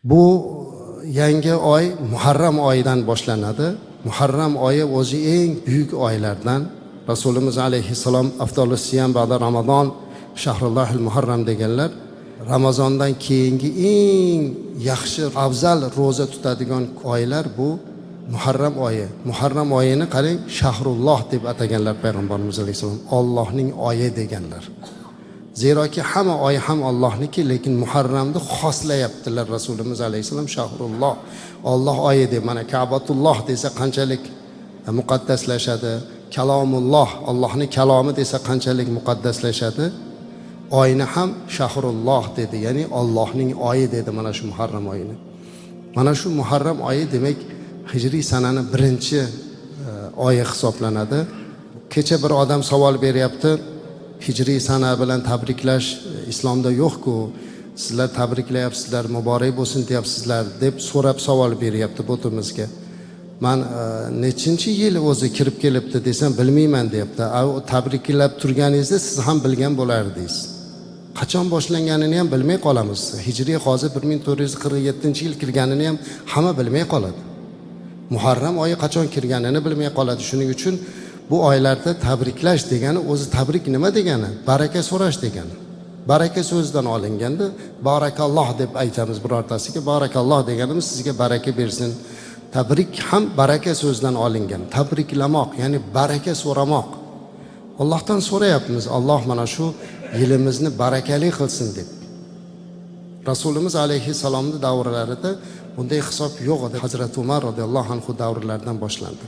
Bu yangi oy Muharram oyidan boshlanadi. Muharram oyi o'zi eng buyuk oylardan. Rasulimiz alayhissalom afdolus siyam ba'da Ramazon shahrullohil muharram deganlar. Ramazondan keyingi eng yaxshi, afzal ro'za tutadigan oylar bu Muharram oyi. Muharram oyini qarang, shahrulloh deb ataganlar payg'ambarimiz alayhissalom, Ollohning oyi deganlar. Zeroki hamma oy ham Ollohniki, lekin Muharramni xoslayaptilar Rasulimiz alayhissalom shahrulloh, Olloh oyi deb. Mana Ka'batulloh desa qanchalik muqaddaslashadi, kalomulloh, Allohning kalomi desa qanchalik muqaddaslashadi. Oyni ham shahrulloh dedi, ya'ni Ollohning oyi dedi mana shu Muharram oyini. Mana shu Muharram oyi demak hijriy sanani birinchi oyi hisoblanadi. Kecha bir odam savol beryapti, hijriy sana bilan tabriklash islomda yo'q-ku, sizlar tabriklayapsizlar, muborak bo'lsin deyapsizlar deb so'rab savol beryapti botimizga. Man nechinchi yil o'zi kirib kelibdi desam, bilmayman deyapti. A, tabriklab turganingizda siz ham bilgan bo'lardingiz. Qachon boshlanganini ham bilmay qolamiz. Hijriy hozir 1447 yil kirganini ham hamma bilmay qoladi. Muharram oyi qachon kirganini bilmay qoladi. Shuning uchun bu oylarda tabriklash degani, o'zi tabrik nima degani? Baraka so'rash degani. Baraka so'zidan olinganda barakalloh deb aytamiz birortasiga. Barakalloh deganimiz sizga baraka bersin. Tabrik ham baraka so'zidan olingan. Tabriklamoq, ya'ni baraka so'ramoq. Allohdan so'rayapmiz, Alloh mana shu yilimizni barakali qilsin deb. Rasulimiz alayhissalomning davrlarida bunday hisob yo'q edi. Hazrati Umar roziyallohu anhu davrlaridan boshlandi.